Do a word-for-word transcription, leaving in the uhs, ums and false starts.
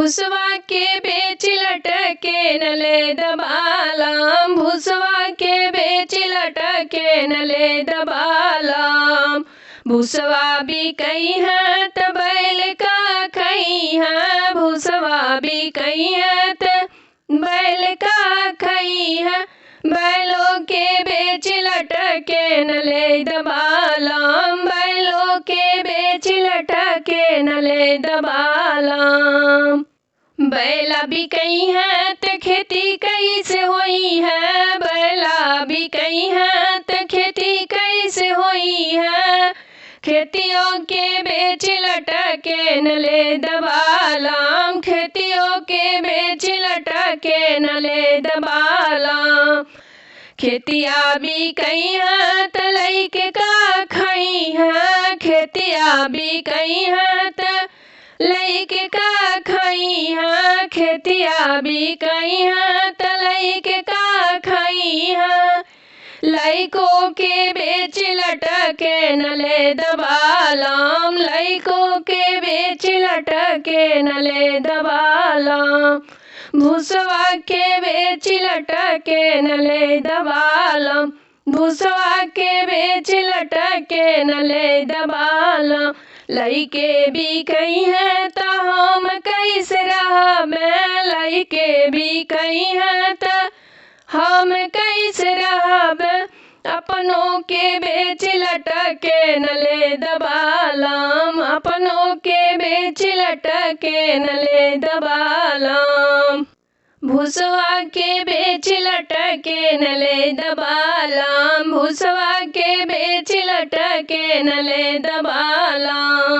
भुसवा के बेच लटके न ले दबालम, भुसवा के बेच लटके न ले दबालम। भुसवा बिकइहाँ त बैल का खइहाँ, भुसवा बिकइहाँ त बैल का खइहाँ। बैलो के बेच लटके न ले दबालम, बैलो के बेच लटके न ले दबालम। बैला बिकइहाँ त खेती कइसे होइहाँ, बैला बिकइहाँ त खेती कइसे होइहाँ। खेतियो के बेच लटके न ले दबालम, खेतियो के बेच लटके न ले दबालम। खेतिया बिकइहाँ त लइके का खइहाँ, खेतिया बिकइहाँ त लइके का खइहाँ, खेतिया बिकइहाँ त लइके का खइहाँ। लइको के बेच लटके न ले दबालम, लइको के बेच लटके न ले दबालम। भुसवा के बेच लटके न ले दबालम, भुसवा के बेच लटके न ले दबालम। लइके बिकइहाँ त हम कइसे रहबे, लइके बिकइहाँ त हम कइसे रहबे। अपनो के बेच लटके न ले दबालम, अपनो के बेच लटके न ले दबालम। भुसवा के बेच लटके न ले दबालम, भुसवा के बेच लटके न ले दबालम।